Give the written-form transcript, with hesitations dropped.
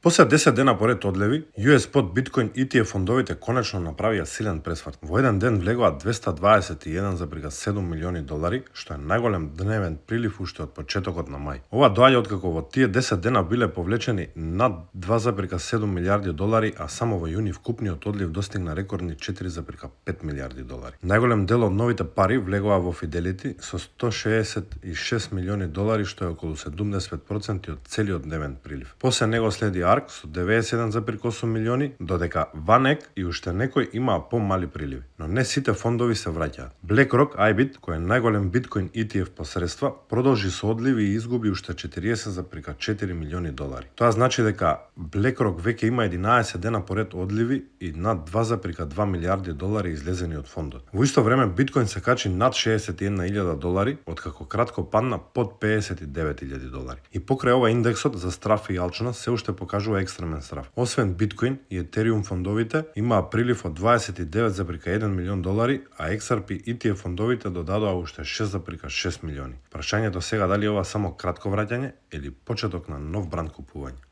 После 10 дена поред одлеви, US Spot Bitcoin ETF фондовите конечно направија силен пресврт. Во еден ден влегоа $221,7 милиони, што е најголем дневен прилив уште од почетокот на мај. Ова доаѓа откако во тие 10 дена биле повлечени над $2,7 милијарди, а само во јуни вкупниот одлив достигна рекордни $4,5 милијарди. Најголем дел од новите пари влегоа во Fidelity со $166 милиони, што е околу 70% од целиот дневен прилив. После него следи ARK со 91,8 милиони, додека VanEck и уште некои имаа помали приливи. Но не сите фондови се враќаат. BlackRock IBIT, кој е најголем биткоин ETF по средства, продолжи со одливи и изгуби уште $40,4 милиони. Тоа значи дека BlackRock веќе има 11 дена поред одливи и над $2,2 милијарди излезени од фондот. Во исто време биткоин се качи над $61,000, откако кратко падна под $59,000. И покрај ова индексот за страф и алчност се уште покажува екстремен страф. Освен биткоин и Ethereum фондовите имаа прилив од $29,1 милион, а XRP ETF фондовите додадоа уште $6,6 милиони. Прашањето сега дали ова само кратко враќање или почеток на нов бранд купување.